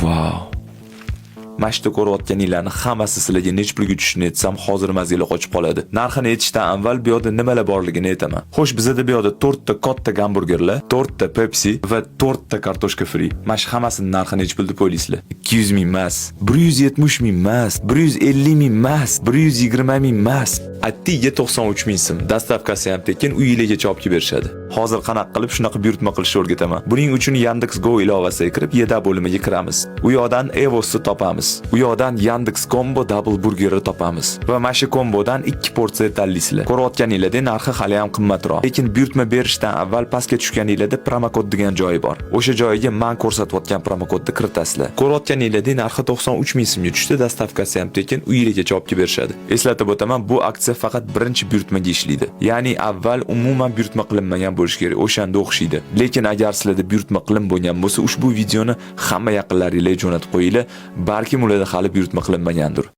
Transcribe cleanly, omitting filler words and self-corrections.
Vau. Mana shu ko'rayotganinglarni hammasi sizlarga nech pulga tushishini aytsam, hozir mazanglar qochib qoladi. Narxini aytishdan avval bu yoqda nimalar borligini aytaman. Xo'sh, bizada bu yoqda 4 ta katta gamburgerlar, 4 ta Pepsi va 4 ta kartoshka fri. Mana shu hammasini narxi nech pul deb o'ylaysizlar? 200 ming emas, 170 ming emas, 150 ming emas, 120 ming emas. Attiga 93 ming so'm. Доставка si ham tekin, uyinglargacha olib kelib berishadi. Hozir qanaqa qilib shunaqa buyurtma qilishni o'rgataman. Buning uchun Yandex Go ilovasiga kirib, "Еда" bo'limiga kiramiz. U yoqdan Evosni topamiz. U yoqdan Yandex Combo Double Burgerni topamiz. Va mana shu kombodan 2 porsiya tanlaysizlar. Ko'rayotganinglardek, narxi hali ham qimmatroq. Lekin buyurtma berishdan avval pastga tushganinglarda promokod degan joyi bor. O'sha joyiga men ko'rsatayotgan promokodni kiritasizlar. Ko'rayotganinglardek, narxi 93 ming so'mga tushdi, доставка si ham tekin, uyinglargacha olib kelib berishadi. Eslatib o'taman, bu aksiya faqat birinchi buyurtmaga ishlaydi. Ya'ni avval umuman buyurtma qilinmagan bo'lishi kerak, o'shanda o'xshaydi. Lekin agar sizlarda buyurtma qilinib bo'lgan bo'lsa, ushbu videoni hamma yaqinlaringlarga jo'natib qo'yinglar, balkim ularda hali buyurtma qilinmagandir.